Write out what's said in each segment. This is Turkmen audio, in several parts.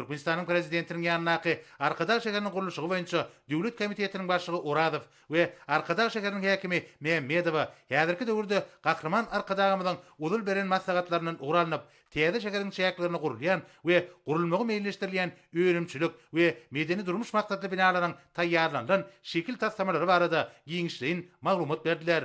Türkmenistanyň Prezidentiniň ýanyndaky Arkadag şäheriniň gurluşygy boýunça döwlet komitetiniň başlygy Orazow we Arkadag şäheriniň häkimi Mämmedowa häzirki döwürde Gahryman Arkadagymyzyň ozal beren maslahatlaryndan ugur alnyp, täze şäheriň çäklerinde gurulýan we gurulmagy meýilleşdirilýän önümçilik we medeni-durmuş maksatly binalaryň taýýarlanylan şekil taslamalary barada giňişleýin maglumat berdiler.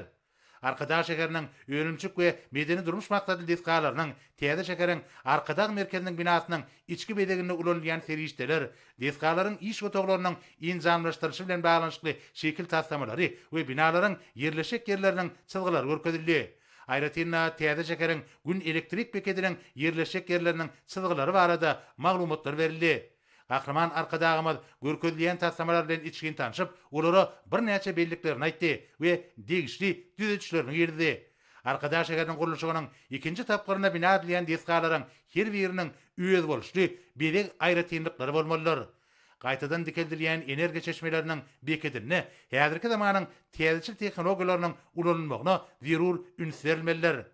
Arkadag şäheriniň önümçilik we medeni-durmuş maksatly desgalarynyň, täze şäheriň Arkadag merkeziniň binasynyň içki bezeginde ulanylýan serişdeler, desgalaryň iş otaglarynyň enjamlaşdyrylyşy bilen baglanyşykly şekil taslamalary we binalaryň ýerleşjek ýerleriniň çyzgylary görkezildi. Aýratyn-da, täze şäheriň Gün elektrik bekediniň ýerleşjek ýerleriniň çyzgylary barada maglumatlar berildi. Gahryman Arkadagymyz görkezilýän taslamalar bilen içgin tanşyp, olara birnäçe belliklerini aýtdy we degişli düzedişlerini girizdi. Arkadag şäheriniň gurluşygynyň ikinji tapgyrynda bina edilýän desgalaryň her biriniň özboluşly bezeg aýratynlyklary bolmalydyr. Gaýtadan dikeldilýän energiýa çeşmeleriniň bekedinde häzirki zamanyň täzeçil tehnologiýalarynyň ulanylmagyna zerur üns berilmelidir.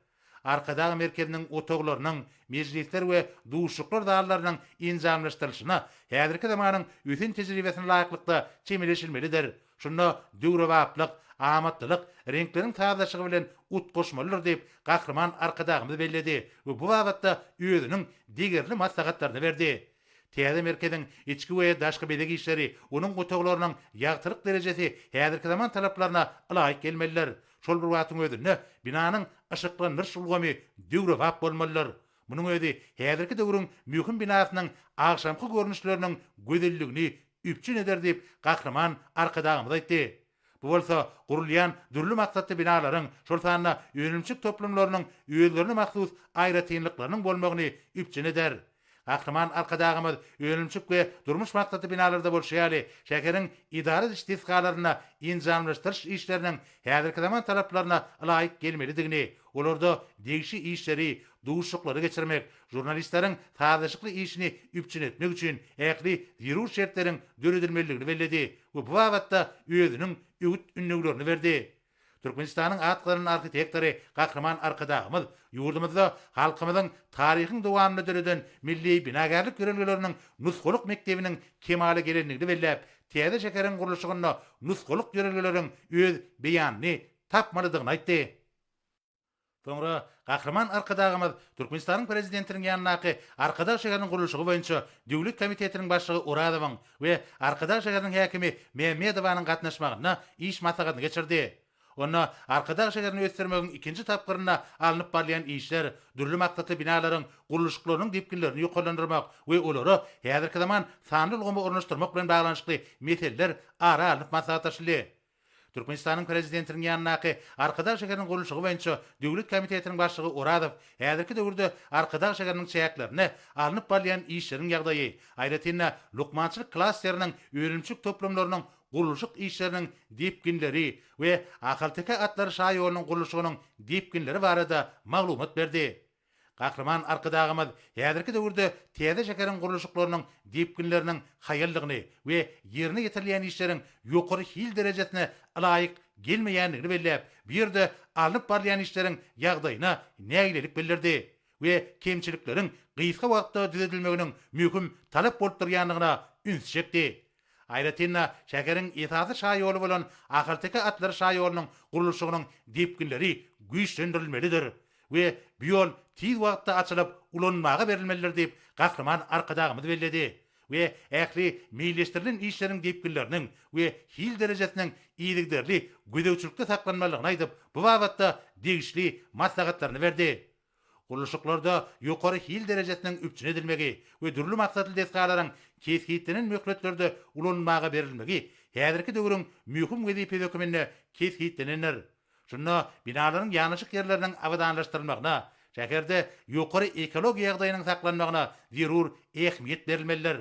Arkadag merkeziniň otaglarynyň, mejlisler we duşuşyklar zallarynyň enjamlaşdyrylyşyna häzirki zamanyň ösen tejribesine laýyklykda çemeleşilmelidir. Şunda döwrebaplyk, amatlylyk reňkleriň sazlaşygy bilen utgaşmalydyr diýip, Gahryman Arkadagymyz belledi we bu babatda özüniň degerli maslahatlaryny berdi. Täze merkeziň içki we daşky bezeg işleri, onuň otaglarynyň ýagtylyk derejesi häzirki zaman talaplaryna ylaýyk gelmelidir. Şol bir wagtyň özünde, binanyň yşyklandyryş ulgamy döwrebap bolmalydyr. Munuň özi häzirki döwrüň möhüm binasynyň agşamky görnüşleriniň gözelligini üpjün eder diýip, Gahryman Arkadagymyz aýtdy. Bu bolsa gurulýan dürli maksatly binalaryň, şol sanda önümçilik toplumlarynyň özlerine mahsus aýratynlyklarynyň bolmagyny üpjün eder. Gahryman Arkadagymyz önümçilik we durmuş maksatly binalarda bolşy ýaly, şäheriň edara ediş desgalarynda enjamlaşdyryş işleriniň häzirki zaman talaplaryna ylaýyk gelmelidigini, olarda degişli işleri, duşuşyklary geçirmek, žurnalistleriň sazlaşykly işini üpjün etmek üçin ähli zerur şertleriň döredilmelidigini belledi we bu babatda özüniň öwüt-ündewlerini berdi. Türkmenistanyň at gazanan arhitektory Gahryman Arkadagymyz ýurdumyzda halkymyzyň taryhyň dowamynda döreden milli binagärlik ýörelgeleriniň nusgalyk mekdebiniň kemala gelendigini belläp, täze şäheriň gurluşygynda nusgalyk ýörelgeleriň öz beýanyny tapmalydygyny aýtdy. Soňra Gahryman Arkadagymyz Türkmenistanyň Prezidentiniň ýanyndaky Arkadag şäheriniň gurluşygy boýunça döwlet komitetiniň başlygy Orazowyň we Arkadag şäheriniň häkimi Mämmedowanyň gatnaşmagynda iş maslahatyny geçirdi. Onda Arkadag şäherini ösdürmegiň ikinji tapgyrynda alnyp barylýan işler, dürli maksatly binalaryň gurluşyklarynyň depginlerini ýokarlandyrmak we olara häzirki zaman sanly ulgamy ornaşdyrmak bilen baglanyşykly meseleler ara alnyp maslahatlaşyldy. Türkmenistanyň Prezidentiniň ýanyndaky Arkadag şäheriniň gurluşygy boýunça döwlet komitetiniň başlygy Orazow häzirki döwürde Arkadag şäheriniň çäklerinde alnyp barylýan işleriň ýagdaýy, aýratyn-da, lukmançylyk klasteriniň önümçilik toplumlarynyň gurluşyk işleriniň depginleri we Ahalteke atlary şaýolunyň gurluşygynyň depginleri barada maglumat berdi. Gahryman Arkadagymyz häzirki döwürde täze şäheriň gurluşyklarynyň depginleriniň haýaldygyny we ýerine ýetirilýän işleriň ýokary hil derejesine ylaýyk gelmeýändigini belläp, bu ýerde alnyp barylýan işleriň ýagdaýyna nägilelik bildirdi we kemçilikleriň gysga wagtda düzedilmeginiň möhüm talap bolup durýandygyna ünsi çekdi. Aýratyn-da, şäheriň esasy şaýoly bolan Ahalteke atlary şaýolunyň gurluşygynyň depginleri güýçlendirilmelidir we bu ýol tiz wagtda açylyp, ulanmaga berilmelidir diýip, Gahryman Arkadagymyz belledi we ähli meýilleşdirilen işleriň depginleriniň we hil derejesiniň yzygiderli gözegçilikde saklanmalydygyny aýdyp, bu babatda degişli maslahatlaryny berdi. Gurluşyklarda ýokary hil derejesiniň üpjün edilmegi we dürli maksatly desgalaryň kesgitlenen möhletlerde ulanylmaga berilmegi häzirki döwrüň möhüm wezipesi höküminde kesgitlenendir. Şunda binalaryň ýanaşyk ýerleriniň abadanlaşdyrylmagyna, şäherde ýokary ekologiýa ýagdaýynyň saklanmagyna zerur ähmiýet berilmelidir.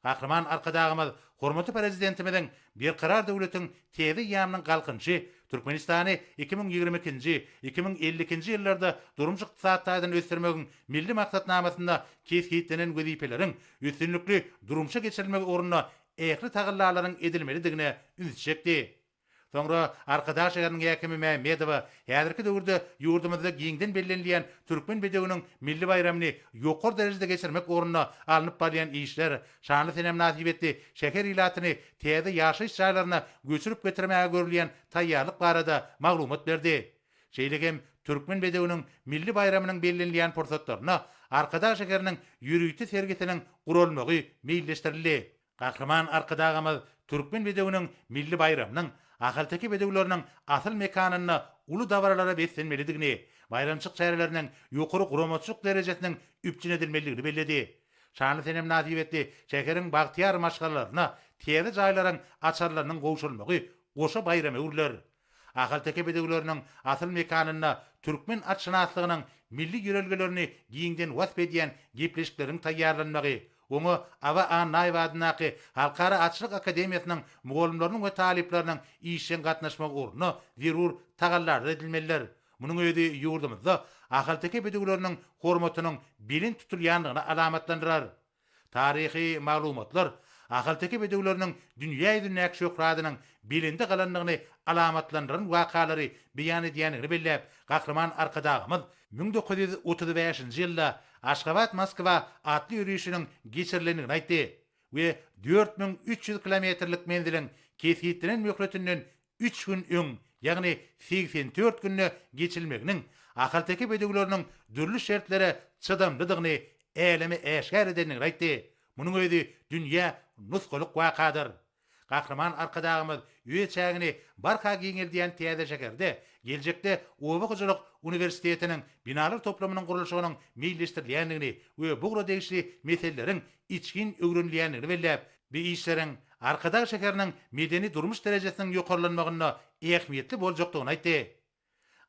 Gahryman Arkadagymyz hormatly Prezidentimiziň Berkarar döwletiň täze eýýamynyň Galkynyşy Türkmenistany 2022-nji, 2052-nji ýyllarda durmuş-ykdysady taýdan ösdürmegiň Milli maksatnamasynda kesgitlenen wezipeleriň üstünlikli durmuşa geçirilmegi ugrunda ähli tagallalaryň edilmelidigine ünsi çekdi. Soňra Arkadag şäheriniň häkimi Mämmedowa häzirki döwürde ýurdumyzda giňden bellenilýän Türkmen bedewiniň milli baýramyny ýokary derejede geçirmek ugrunda alnyp barylýan işler, şanly sene mynasybetli şäher ilatyny täze ýaşaýyş jaýlaryna göçürip getirmäge görülýän taýýarlyk barada maglumat berdi. Şeýle hem Türkmen bedewiniň milli baýramynyň bellenilýän pursatlarynda Arkadag şäheriniň ýörite sergisiniň guralmagy meýilleşdirildi. Gahryman Arkadagymyz Türkmen bedewiniň milli baýramynyň ahalteke bedewleriniň asyl mekanynda uly dabaralara beslenmelidigini, baýramçyk çäreleriniň ýokary guramaçylyk derejesiniň üpjün edilmelidigini belledi. Şanly sene mynasybetli şäheriň bagtyýar maşgalalaryna täze jaýlaryň açarlarynyň gowşurylmagy goşa baýrama öwrüler. Ahalteke bedewleriniň asyl mekanynda türkmen atşynaslygynyň milli ýörelgelerini giňden wasp edýän gepleşikleriň taýýarlanmagy, oňa Aba Annaýew adyndaky Halkara atçylyk akademiýasynyň mugallymlarynyň we talyplarynyň işjeň gatnaşmagy ugrunda zerur tagallalar edilmelidir. Munuň özi ýurdumyzda ahalteke bedewleriniň hormatynyň belent tutulýandygyny alamatlandyrar. Taryhy maglumatlar ahalteke bedewleriniň dünýä ýüzündäki şöhratynyň belende galandygyny alamatlandyran wakalary beýan edýändigini belläp, Gahryman Arkadagymyz 1935-nji ýylda Aşgabat-Moskwa atly ýörişiniň geçirilendigini aýtdy we 4300 kilometrlik menziliň kesgitlenen möhletinden üç gün öň, ýagny 84 günde geçilmeginiň ahalteke bedewleriniň dürli şertlere çydamlydygyny äleme äşgär edendigini aýtdy. Munuň özi dünýä nusgalyk wakadyr. Gahryman Arkadagymyz öz çägini barha giňeldýän täze şäherde geljekde oba hojalyk uniwersitetiniň binalar toplumynyň gurluşygynyň meýilleşdirilýändigini we bu ugra degişli meseleleriň içgin öwrenilýändigini belläp, bu işleriň Arkadag şäheriniň medeni-durmuş derejesiniň ýokarlanmagynda ähmiýetli boljakdygyny aýtdy.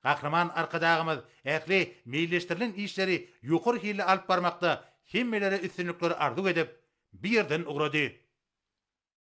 Gahryman Arkadagymyz ähli meýilleşdirilen işleri ýokary hilli alyp barmakda hemmelere üstünlikleri arzuw edip, bu ýerden ugrady.